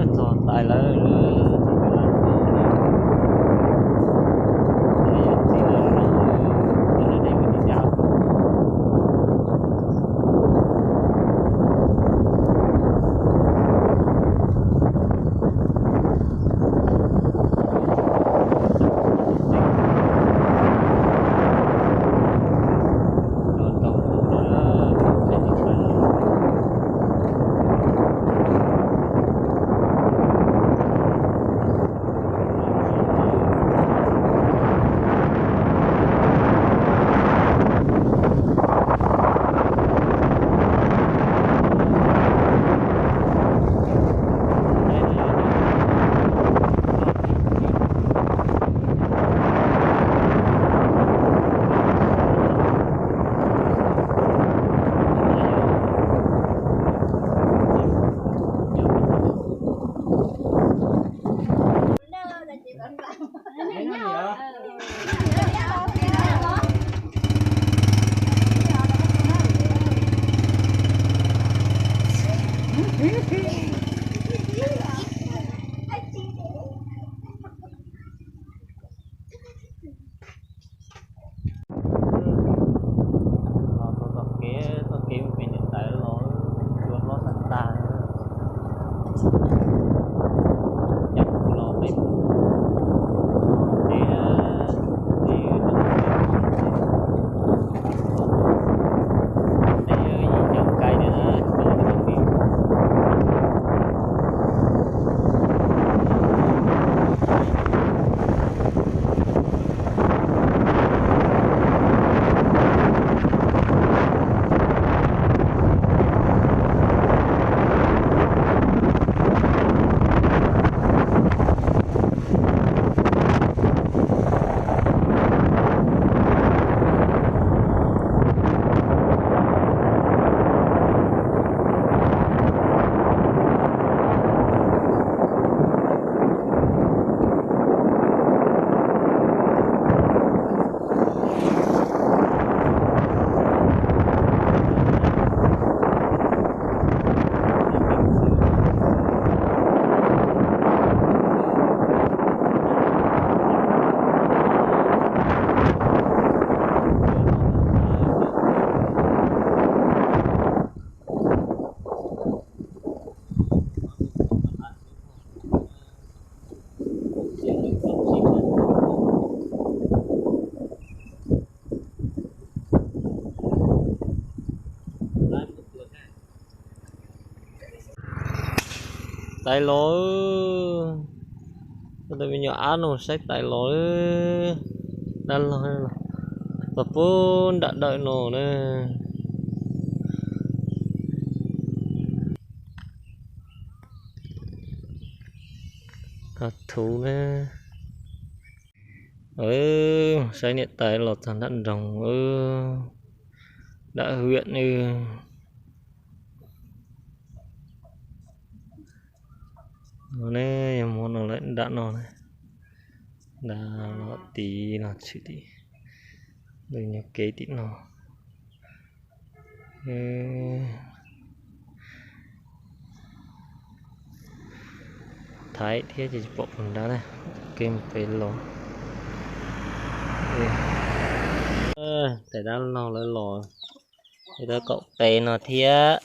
Txog ntais lawm. Los tau tom kev, txoj kev mus pem niam tais los cua hlob tag tag. Cov los pem tsev, tsev, tsev yim caum kais na, tsis tau txoj kev. Tais los, me nyuam ab no saib tais los, dab laug, txog puag nram dawm no na. Ho thuv na. Saib niam tais los txog nram nroog, nram huyện na. No ne, yog hmo no lawm nram no, nram no tid los tshwm tim lub nyuag kev tim no. Thaiv thiab ces tsis pom puag nrad na, kev mus pem los. Tais dab laug lawv los, Tab kaum peb no thiab,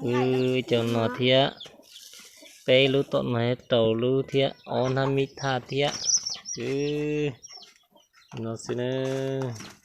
wb cov no thiab, peb lub tom no thiab, rau lub thiab, ob hnab mib thaj thiab, wb no xwb nawb.